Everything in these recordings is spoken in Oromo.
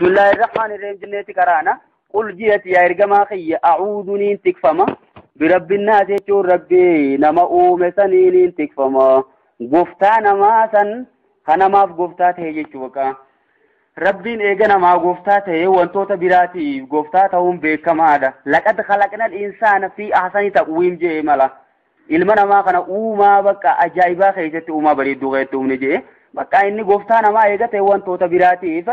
Bismillahirrahmanirrahim jenneeti karaana. Qul jiyati yaa ergamaa kiyya a'uudhu niin tikfama. Birabbinnaas jechuun rabbii nama uume saniiniin tikfama. Gooftaa namaa san kanamaaf gooftaa ta'e jechuu baqa. Rabbiin eega namaa gooftaa ta'e wantoota biraatiif gooftaa ta'uun beekamaadha. Laqad khalaqnal insaana fi ahsani taqwiim jee mala. Ilma namaa kana uumaa bakka ajaa'ibaa keessatti uumaa bareedduu keessatti uumne jee. Bakka inni gooftaa namaa eega ta'e wantoota biraatiif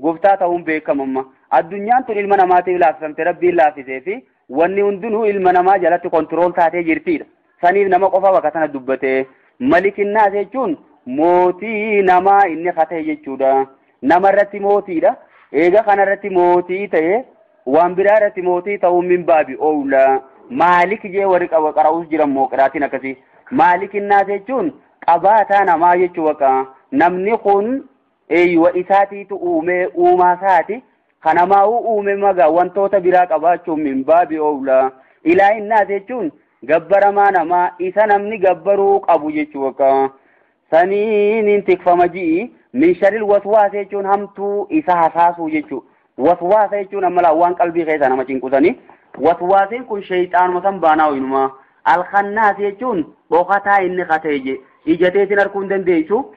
gooftaa ta'uun beekamamma. Addunyaan tun ilma namaatiif laaffifamte rabbiin laaffisee fi wanni hundinuu ilma namaa jalatti control taatee jirtidha. Saniif nama qofa bakka sana dubbate. Malikinnaas jechuun mootii namaa inni kata'e jechuudha. Nama irratti mootiidha. Eega kana irratti mootii ta'e waan biraa irratti mootii ta'uun min baabi oowla. Maalik jee warri qara'uus jiran moo qiraatiin akkasii. Maalikinnaas jechuun qabaataa namaa jechuu baqa. Namni kun eeyyuwa isaatiitu uume uumaa isaati. Kanamaa'uu uume magaa wantoota biraa qabaachuun min baabi oowla. Ilaahinnaas jechuun gabbaramaa namaa isa namni gabbaruu qabu jechuu baqa. Saniin tikfama ji'i min sharril waswaasa jechuun hamtuu isa hasaasuu jechuu. Waswaasa jechuun amma waan qalbii keessa nama cinqusanii. Waswaasiin kun sheeyxaanuma san baanaa hoyinuma. Alkannaas jechuun dhokataa inni katee je. Ija teetiin arguu hin dandeessu.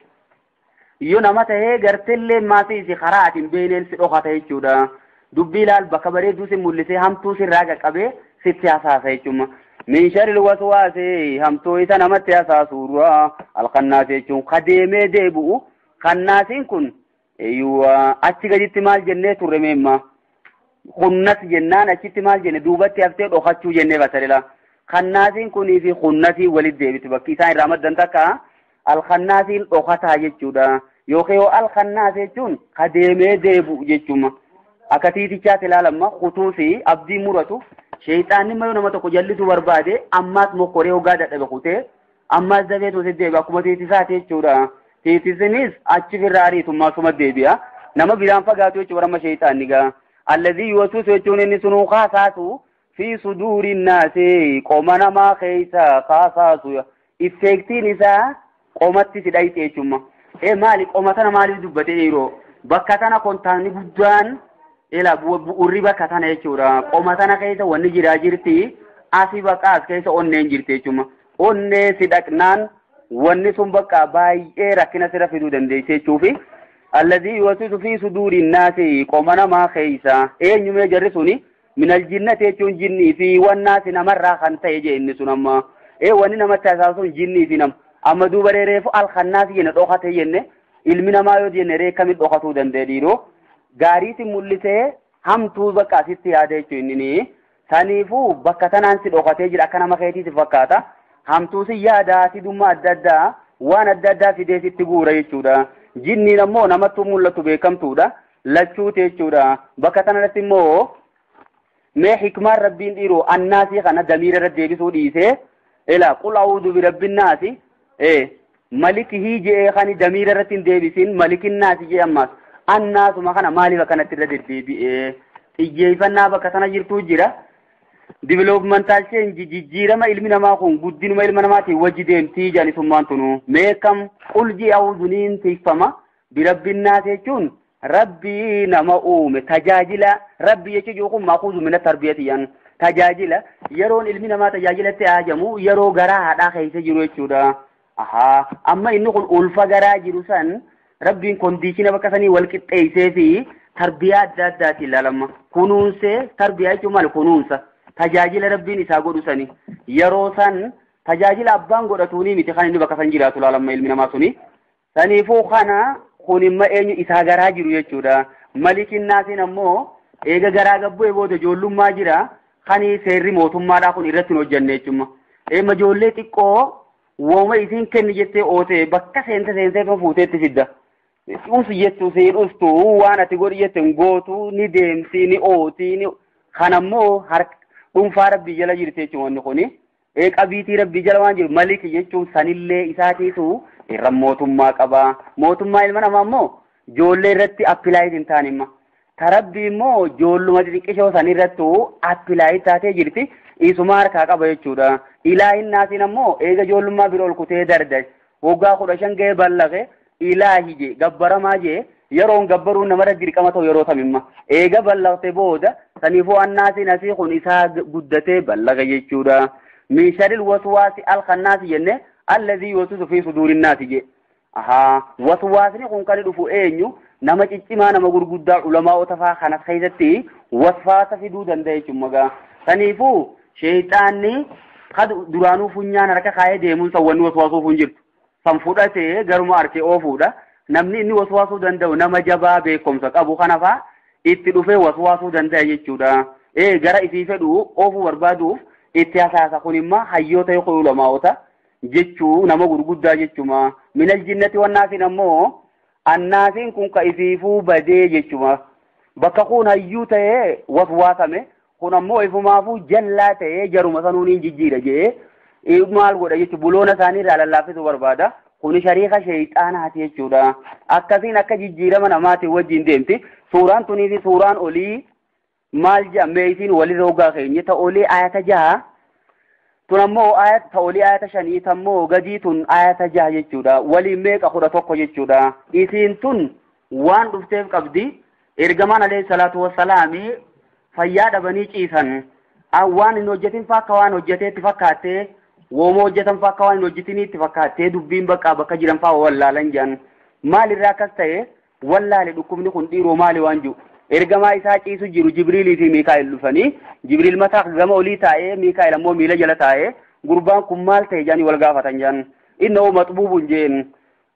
Yoo nama tahee garteellee maasii isi karaa ati hin beekneen si dhokata jechuudha. Dubbii ilaal bakka bareedduu si mul'isee hamtuu sirraa qaqqabee sitti hasaasa jechuudha. Min sharril waswaasi hamtuu isa namatti hasaasuudha. Alkannaas jechuun kadeemee deebi'u. Kannaasiin kun achi gaditti maal jennee turre meemma? Khunnas jennaan achitti maal jenne duubatti haftee dhokachuu jennee basalila. Kannaasiin kunii fi khunnasii walitti deebiti bakki isaan irraa maddan takka alkannaasiin dhokataa jechuudha. Yookiin yoo alkannaas jechuun kadeemee deebi'u jechuudha. Akka tiitichaatti ilaalamma kutuusi abdii muratu sheexaanni yoo nama tokko jallisuu barbaade ammaas mokkoree hoggaa dadhabe kutee ammaas dafee tuusi deebi'a akkuma tiitisaati jechuudha. Tiitisinis achi firraa ariitummaa suma deebi'a. Nama biraan fagaatu jechuudha amma sheexaanni gaa. Alladhii yuwaswisu jechuun inni sunuu kaasaasu fi suduuri naasi qoma namaa keessa kaasaasu. Effeektiin isaa qomatti si dhayxe jechuudha. Maali qoma tana maaliif dubbate yeroo bakka tana kontaanni guddaan ila bu'uurri bakka tana jechuudha. Qoma tana keessa wanni jiraa jirti asii bakka as keessa onneen jirti jechuudha. Onnee si dhaqnaan wanni sun bakka baay'ee rakkina sirra fiduu dandeesse jechuufi. Alladhii yuwaswisu fi suduuri naasi qoma namaa keessa eenyumee jarri suni minal jinnati jechuun jinnii fi wannaasi namarraa kan ta'e jee inni sun amma. Wanni namatti haasa'u jinnii fi nama. Amma duuba reefu alkannaasi jenne dhokate jenne ilmi namaa yoo jenne ree kamiin dhokatuu danda'e dhiiroo. Gaariitti mul'isee hamtuu bakka asitti yaada jechuun inni saniifuu bakka tanaan si dhokatee jira akka nama keetiiti fakkaata. Hamtuu si yaada sidummaa adda addaa waan adda addaa fidee sitti guura jechuudha. Jinniin ammoo namattuu mul'atu beekamtuudha. Lachuuti jechuudha. Bakka tanarratti immoo mee hikmaan rabbiin dhiiroo annaasii kana damiira irra deebisuu dhiisee ila qul a'uudhu birabbinnaasi malikihii je'ee kani damiira irratti hin deebisin malikinnaasi jee ammaas annaasuma kana maaliif akkanatti irra deddeebi'ee xiyyeeffannaa bakka tana jirtuu jira. Developmental change jijjiirama ilmi namaa kun guddinuma ilma namaatiin wajji deemtii jedhanisummaan tunu meekam qul ji'a a'uudhuniin tikfama birabbinnaas jechuun rabbii nama uume tajaajila rabbii jechuun kun maakuuzu mina tarbiyati yan tajaajila yeroon ilmi namaa tajaajilatti hajamu yeroo garaa haadhaa keessa jiru jechuudha. Ahaa amma inni kun ulfa garaa jiru san rabbiin kondiishina bakka sanii wal qixxeessee fi tarbiyaa adda addaatiin ilaalama. Kunuunsee tarbiyaa jechuun maali kunuunsa tajaajila rabbiin isaa godhu sani yeroo san tajaajila abbaan godhatuuni miti kan inni bakka san jiraatu ilaalama ilmi namaa suni. Saniifuu kana kun imma eenyu isaa garaa jiru jechuudha. Malikinnaasiin ammoo eega garaa gabbu'ee booda ijoollummaa jira. Kani seerri mootummaadhaa kun irratti hin hojjanne jechuudha. Eema ijoollee xiqqoo wooma isiin kenni jettee ootee bakka seente seentee fuuteetti fidda. Us jettu siin ustu waan ati godhi jette hin gootu ni deemti ni ooti ni kanammoo harka dhuunfaa rabbii jala jirti jechuudha wanni kuni. Qabiitii rabbii jala waan jiru maliki jechuun sanillee isaatiitu irra mootummaa qaba. Mootummaa ilma namaa immoo ijoollee irratti appilaayit hin taane imma. Tarabbii immoo ijoolluma xixiqqishoo san irrattu appilaayit taatee jirti. Isuma harkaa qaba jechuudha. Ilaahinnaasiin ammoo eega ijoollummaa bira ol kutee darda. Waggaa 15 ga'ee ballaqe ilaahi jee gabbaramaa jee Yeroon gabbaruun namarra dirqama ta'u yeroo tamimma. Eega ballaqte booda saniifuu annaasiin asii kun isaa guddatee ballaqa jechuudha. Min sharril waswaasi alkhannaasi jenne alladhii yuwaswisu fi suduurinnaasi je. Ahaa waswaasni kun kan dhufu eenyu nama ciccimaa nama gurguddaa ulamaa'ota faa kanas keessatti waswaasa fiduu danda'a jechuudha. Saniifuu sheexaanni kad duraanuu funyaan harka kaayee deemuun sawwanni waswaasuuf hin jirtu. San fudhatee garuma harkee oofuudha. Namni inni waswaasuu danda'u nama jabaa beekumsa qabu kanafaa itti dhufee waswaasuu danda'a jechuudha. Gara isii fedhu oofuu barbaaduuf itti hasaasa kun immoo hayyoota yookaan ulamaa'ota jechuu nama gurguddaa jechuma. Minal jinnati wannaasiin ammoo annaasiin kun ka isiifuu badee jechuma. Bakka kun hayyuu ta'ee waswaasame kun ammoo ifumaafuu jallaa ta'ee jaruma sanuun hin jijjiira jee maal godha jechuun buloona isaanii irraa lallaaffisuu barbaada. Kuni shariika sheexaanaati jechuudha. Akkasiin akka jijjiirama namaatiin wajjin deemti. Suuraan tunii fi suuraan olii maal jedhamee isiin walirra hoggaa keenye ta olii ayata 6 tun ammoo ta olii ayata 5 tammoo gadii tun ayata 6 jechuudha. Waliin meeqa 11 jechuudha. Isiin tun waan dhufteef qabdi. Ergamaan alayhi salaatu wassalaami fayyaa dhabanii ciisan. Waan hin hojjetin fakka waan hojjeteetti fakkaattee wooma hojjetan fakka waan hin hojjetiniitti fakkaattee dubbiin bakka bakka jiran faa wallaalan jedhan. Maalirraa akkas ta'e wallaale dhukkubni kun dhiiroo maali waan jiru. Ergamaa isaa ciisu jiru Jibriilii fi Miikaa'el dhufanii Jibriil mataa gama olii taa'ee Miikaa'el ammoo miila jala taa'ee gurbaan kun maal ta'e jedhanii wal gaafatan jedhan. Innahu maxbuubun jeen.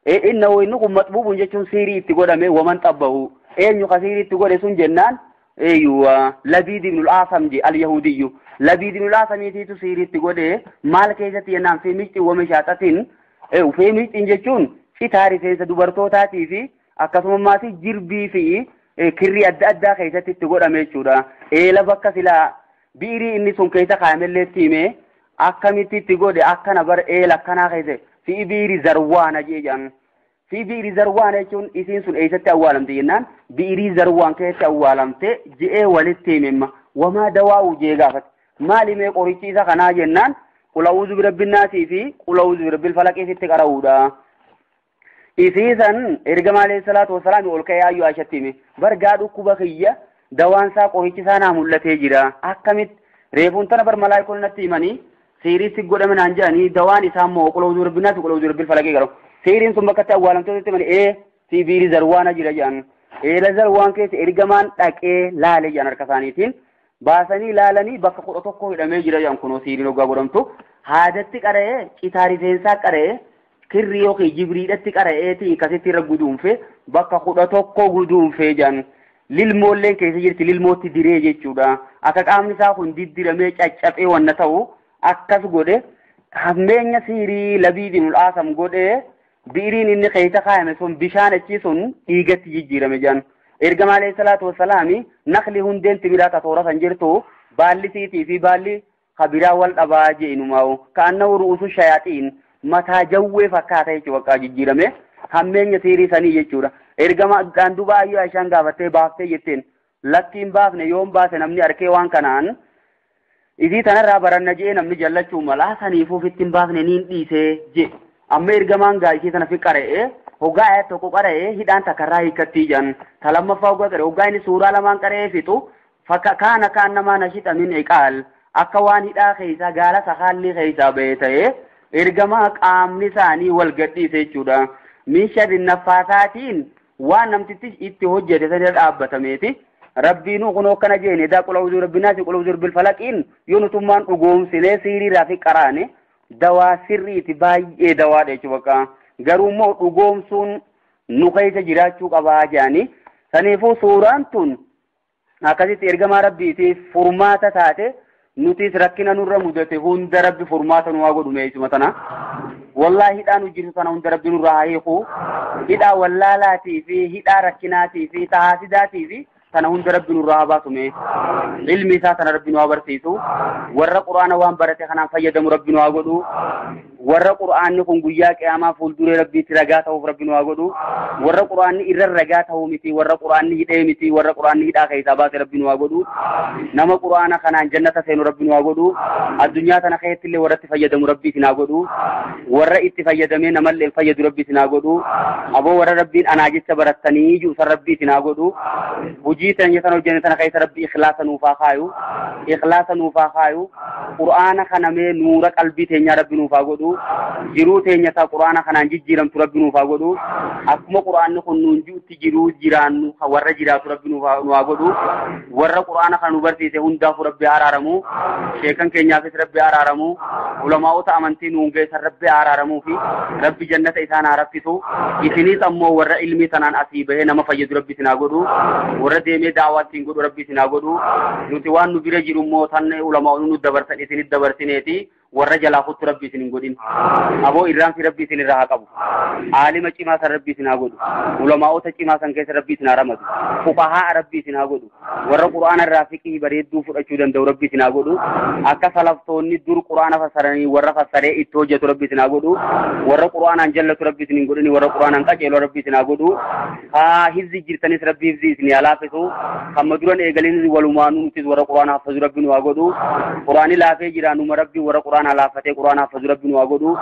Innahu inni kun maxbuubun jechuun siirii itti godhame waman xabbahu. Eenyu ka siirii itti godhe sun jennaan eeyyuwa Labiid ibnul Aasam je al-Yahudiyyu. Labiid ibnul Aasamiitiitu siirii itti godhe maal keessatti jennaan fi micxin wama shaaxatiin fi micxin jechuun citaa rifeensa dubartootaatii fi akkasuma jirbii fi kirrii adda addaa keessatti itti godhame jechuudha. Eela bakka silaa biirii inni sun keessa kaayamellee itti hime akkamitti itti godhe akkana bar eela akkanaa keessa fi biirii zarwaana jee jedhan. Fi biirii zarwaana jechuun isiin sun eessatti awwaalamte jennaan biirii zarwaan keessatti awwaalamte je'ee walitti hime wamaa dawaa'u jee gaafate. Maali mee qorichi isa kanaa jennaan qul a'uudhu birabbinnaasii fi qul a'uudhu birabbil falaqiisitti qara'uudha. Isiisan ergamaa alayhi salaatu wassalaam ol ka'ee ayyuu Aishatti hime bargaa dhukkuba kiyya dawaan isaa qorichi isaa naa mul'atee jira. Akkamitti reefuun tana bar malaayikoon natti himanii siiriitti godhame naan jedhanii dawaan isaa immoo qul a'uudhu birabbinnaasi qul a'uudhu birabbil falaqii garuu. Siiriin sun bakka itti awwaalamtootatti himanii fi biirii zarwaana jira jedhan. Eela zarwaan keessa ergamaan dhaqee laale jedhan harka isaaniitiin baasanii laalanii bakka 11 hidhamee jira jedhan kunoo siiriin hoggaa godhamtu. Haadatti qara'ee citaa rifeensaa qara'ee kirrii yookiin jibriidhatti qara'eeti akkasitti irra guduunfee bakka 11 guduunfee jedhan. Lilmoolleen keessa jirti lilmootti diree jechuudha. Akka qaamni isaa kun diddiramee caccabee wanna ta'u akkas godhe hammeenya siirii Labiid ibnul Aasam godhee biiriin inni keessa kaayame sun bishaan achii sun dhiigatti jijjiirame jedhan. Ergamaa alayhi salaatu wassalaami naqli hundeen timiraa ta toora san jirtu baalli siitii fi baalli kabiraa wal dhabaa jee inumaa'u. Ka'annahu ru'uusu shayaaxiin mataa jawwee fakkaata jechuudha bakka jijjiirame hammeenya siirii sanii jechuudha. Ergamaa dhaan duuba ayyuu Aishaan gaafattee baaftee jetteen lakkiin baafne yoon baase namni arkee waan kanaan isii tanarraa baranna jee namni jallachuu mala saniifuu ofitti hin baafne niin dhiisee jee. Amma ergamaan gaa ishee sana fi qara'ee hoggaa ayat tokko qara'ee hidhaan takkarraa hiikkattii jedhan. Ta lammaffaa hoggaa qara'e hoggaa inni suuraa lamaan qara'ee fixu fakka kaana kaan namaa nashixa min iqaal akka waan hidhaa keessaa gaala sakaalli keessaa ba'e ta'ee ergamaa qaamni isaanii wal gadhiise jechuudha. Min sharri naffaasaatiin waan namtichi itti hojjete sanirra dhaabbatameeti. Rabbiinuu kunoo akkana jeene daa qul a'uudhu birabbinnaasi qul a'uudhu birabbil falaqiin yoo nutummaan dhugoomsinee siiriirraa fi qaraane dawaa sirriiti baay'ee dawaadha jechuudha bakka. Garuu immoo dhugoomsuun nu keessa jiraachuu qabaa jedhanii. Saniifuu suuraan tun akkasitti ergamaa rabbiitiif furmaata taate nutis rakkina nurra mudate hunda rabbi furmaata nu haa godhu meesuma tana. Wallaahi hidhaa nu jirtu tana hunda rabbi nurraa haa hiiku. Hidhaa wallaalaatii fi hidhaa rakkinaatii fi tahaasidaatii fi tana hunda rabbi nurraa haa baasu mee. Ilmi isaa tana rabbi nu haa barsiisu. Warra quraana waan barate kanaan fayyadamu rabbi nu haa godhu. Warra qur'aanni kun guyyaa qiyaamaa fuulduree rabbiitti ragaa ta'uuf rabbi nu haa godhu. Warra qur'aanni irra ragaa ta'uu miti, warra qur'aanni hidhee miti, warra qur'aanni hidhaa keessaa baase rabbi nu haa godhu. Nama qur'aana kanaan jannata seenu rabbi nu haa godhu. Addunyaa tana keessatti illee warra itti fayyadamu rabbi isin haa godhu. Warra itti fayyadamee namallee fayyadu rabbi isin haa godhu. Aboo warra rabbiin anaa jecha barattanii jiru san rabbi isin haa godhu. Hojii teenya sana hojjenne tana keessa rabbi ikhlaasa nuuf haa kaayu. Ikhlaasa nuuf haa kaayu. Qur'aana kana mee nuura qalbii teenyaa rabbi nuuf haa godhu. Jiruu teenya ta qur'aana kanaan jijjiiramtu rabbi nuuf haa godhu. Akkuma qur'aanni kun nuun ji'utti jiruu jiraannu warra jiraatu rabbi nuuf haa godhu. Warra qur'aana kana nu barsiise hundaafuu rabbi araaramu. Sheekan keenyaafis rabbi araaramu. Ulamaa'ota amantii nuun geessan rabbi araaramuu fi rabbi jannata isaan haa raffisu. Isinis ammoo warra ilmii tanaan asii bahee nama fayyadu rabbi isin haa godhu. Warra deemee daawwaa ittiin godhu rabbi isin haa godhu. Nuti waan nu bira jiru immoo tan ulamaa'onni nu dabarsan isinit dabarsineeti. Warra jalaa kuttu rabbi isin hin godhin. Aboo irraan fi rabbi isin irraa haa qabu. Aalima cimaa san rabbi isin haa godhu. Ulamaa'ota cimaa san keessa rabbi isin haa ramadu. Fuqahaa rabbi isin haa godhu. Warra qur'aana irraa fiqii bareedduu fudhachuu danda'u rabbi isin haa godhu. Akka salaftoonni dur qur'aana fassaranii warra fassaree itti hojjetu rabbi isin haa godhu. Warra qur'aanaan jallatu rabbi isin hin godhini, warra qur'aanaan qajeelu rabbi isin haa godhu. Haa hifzi jirtanis rabbi hifzi isin haa laafisu. Kamma duran eegalinis walumaanuu nutis warra qur'aana haffazu rabbi nu haa godhu. Qur'aani laafee jira numa rabbi warra qur'aana laafatee qur'aana haffazu rabbi nu haa godhu.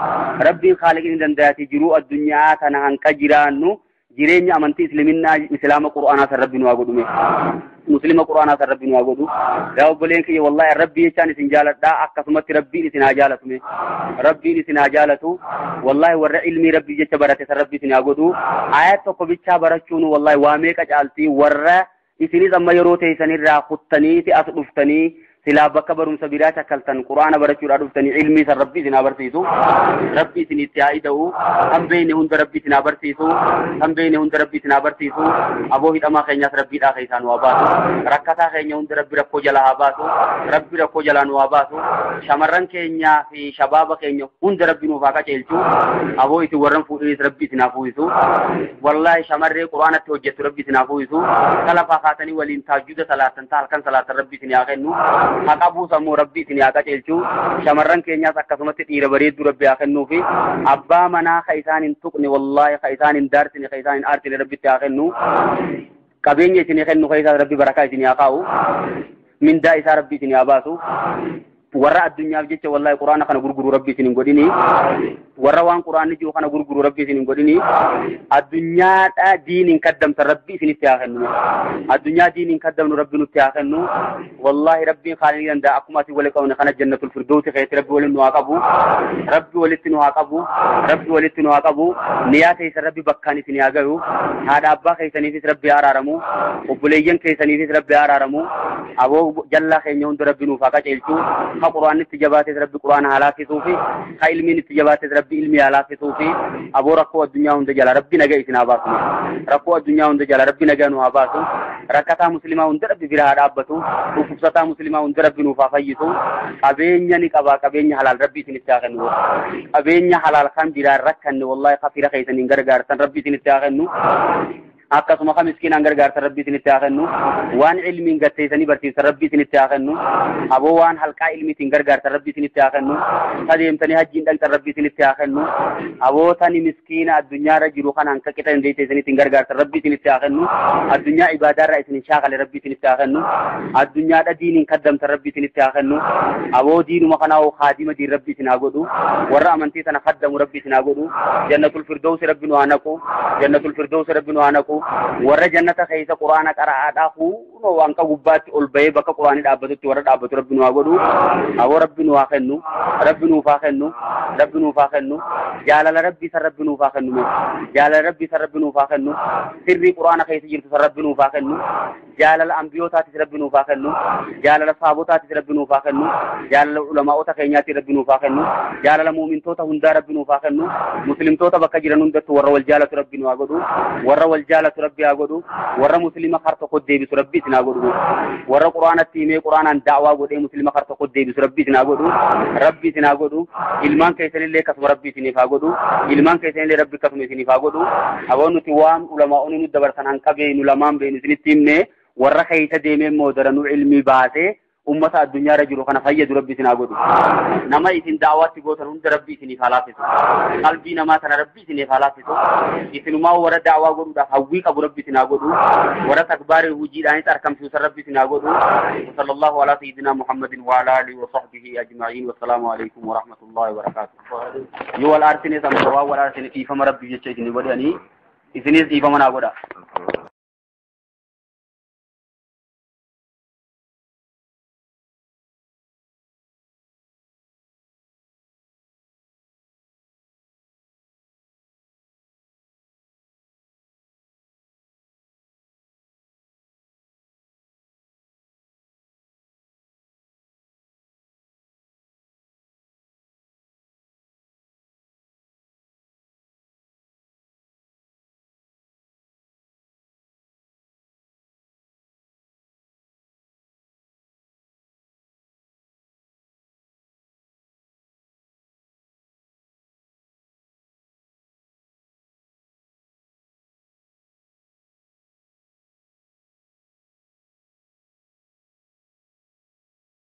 Rabbiin khaaliqni dandayaati jiruu addunyaa tana hanqa jiraannu jireenya amantii isliminnaa islaama qur'aanaa san rabbi nu haa godhu. Muslima qur'aanaa san rabbi nu haa godhu. Yaa obboleen kiyya, wallahi rabbii jechaan isin jaaladha, akkasumatti rabbiin isin haa jaalatu. Rabbiin isin haa jaalatu. Wallahi warra ilmii rabbii jecha barate san rabbi isin haa godhu. Ayat tokko bichaa barachuun wallahi waa meeqa caalti. Warra isinis amma yeroo teessanirraa kuttaniiti as dhuftanii silaa bakka barumsa biraa chakkaltan qur'aana barachuudhaa dhuftanii ilmii san rabbi isin haa barsiisu. Rabbi isin itti haa ida'u. Kan beekne hunda rabbi isin haa barsiisu. Kan beekne hunda rabbi isin haa barsiisu. Aboo hidhamaa keenyaas rabbiidhaa keessaa nu haa baasu. Rakkataa keenya hunda rabbi rakkoo jalaa haa baasu. Rabbi rakkoo jalaa nu haa baasu. Shamarran keenyaa fi shabaaba keenya hunda rabbi nuuf haa qajeelchu. Aboo isin warran fuudhinis rabbi isin haa fuuyisu. Wallaahi shamarree qur'aanatti hojjettu rabbi isin haa fuuyisu. Talafaa kaatanii waliin taajjuda salaatan ta'a halkan salaatan rabbi isin haa kennu. Haqabuus ammoo rabbi isin haa qajeelchu. Shamarran keenyaas akkasumatti dhiira bareedduu rabbi haa kennuufi. Abbaa manaa ka isaan hin tuqne, wallaahi ka isaan hin daarsine, ka isaan hin aarsine rabbitti haa kennu. Qabeenya isinii kennu keessaas rabbi barakaa isinii haa kaa'u. Mindaa isaa rabbi isinii haa baasu. Warra addunyaaf jecha wallahi qur'aana kana gurguru rabbi isin hin godhini. Warra waan qur'aanni jiru kana gurguru rabbi isin hin godhini. Addunyaadha diiniin kaddamtan rabbi isinitti haa kennu. Addunyaa diiniin kaddamnu rabbi nutti haa kennu. Wallahi rabbiin khaalii danda'a akkuma asii wali qabne kana jannatul firdausi keessatti rabbi waliin nu haa qabu. Rabbi walitti nu haa qabu. Rabbi walitti nu haa qabu. Niyaa teessan rabbi bakkaan isin haa gahu. Haadha abbaa keessaniifis rabbi haa araaramu. Obboleeyyan keessaniifis rabbi haa araaramu. Aboo jallaa keenya hunda rabbi nuuf haa qajeelchu. Ka qur'aanni itti jabaates rabbi qur'aana haa laaffisuufi. Ka ilmiin itti jabaates rabbi ilmi haa laaffisuufi. Aboo rakkoo addunyaa hunda jala rabbi nagaa isin haa baasu. Rakkoo addunyaa hunda jala rabbi nagaa nu haa baasu. Rakkataa muslimaa hunda rabbi bira haa dhaabbatu. Dhukkubsataa muslimaa hunda rabbi nuuf haa fayyisu. Qabeenya ni qabaa, qabeenya halaal rabbi isinitti haa kennu. Qabeenya halaal kan biraan rakkanne wallahi kafira keessaniin gargaartan rabbi isinitti haa kennu. Akkasuma ka miskiinaan gargaartan rabbi isinitti haa kennu. Waan ilmiin gatteessanii barsiisan rabbi isinitti haa kennu. Aboo waan halqaa ilmiitiin gargaartan rabbi isinitti haa kennu. Ta deemtanii hajjiin dhaqxan rabbi isinitti haa kennu. Aboo tani miskiina addunyaarra jiru kana hanka qixa dandeessaniitiin gargaartan rabbi isinitti haa kennu. Addunyaa ibaadaarraa isin hin shaakale rabbi isinitti haa kennu. Addunyaadha diiniin kaddamtan rabbi isinitti haa kennu. Aboo diinuma kanaa hoo kaadima diin rabbi isin haa godhu. Warra amantii tana kaddamu rabbi isin haa godhu. Jannatul firdausi rabbi nu haa naqu. Jannatul firdausi rabbi nu haa naqu. Warra jannata keessa qur'aana qara'aadhaa hunoo waan ka gubbaatti ol bahee bakka qur'aanni dhaabbatutti warra dhaabbatu rabbi nu haa godhu. Aboo rabbi nu haa kennu. Rabbi nuuf haa kennu. Rabbi nuuf haa kennu. Jaalala rabbi san rabbi nuuf haa kennu. Jaalala rabbi san rabbi nuuf haa kennu. Sirrii qur'aana keessa jirtu san rabbi nuuf haa kennu. Jaalala ambiyyootaatis rabbi nuuf haa kennu. Jaalala saabotaatis rabbi nuuf haa kennu. Jaalala ulamaa'ota keenyaatti rabbi nuuf haa kennu. Jaalala muumintoota hundaa rabbi nuuf haa kennu. Muslimtoota bakka jiran hundattuu warra wal jaalatu rabbi nu haa godhu. Warra wal jaalatu rabbi haa godhu. Warra muslima kar tokko deebisu rabbi isin haa godhu. Warra qur'aanatti himee qur'aanaan da'waa godhee muslima kar tokko deebisu rabbi isin haa godhu. Rabbi isin haa godhu. Ilmaan keessanillee akkasuma rabbi isiniif haa godhu. Ilmaan keessanillee rabbi akkasuma isiniif haa godhu. Aboo nuti waan ulamaa'onni nu dabarsan hanqa beeynu lamaan beeynu isinitti himne. Warra keessa deemee immoo daranuu ilmii baasee Ummata addunyaarra jiru kana fayyadu Rabbi isin haa godhu. Nama isin da'awaatti gootan hunda Rabbi isiniif haa laaffisu. Qalbii namaa tana Rabbi isiniif haa laaffisu. Isinumaa warra da'awaa godhuudhaaf hawwii qabu Rabbi isin haa godhu. Warra takbaarii hojiidhaanis argamsiisan Rabbi isin haa godhu. Sallallahu ala sayyidina Muhammadin wa ala alihi wa sahbihi ajma'in. Wassalaamu alaikum wa rahmatullahi wa barakatuh. Yoo wal aarsines amma waan wal aarsine dhiifama Rabbi jecha isin godhanii isinis dhiifama naa godha.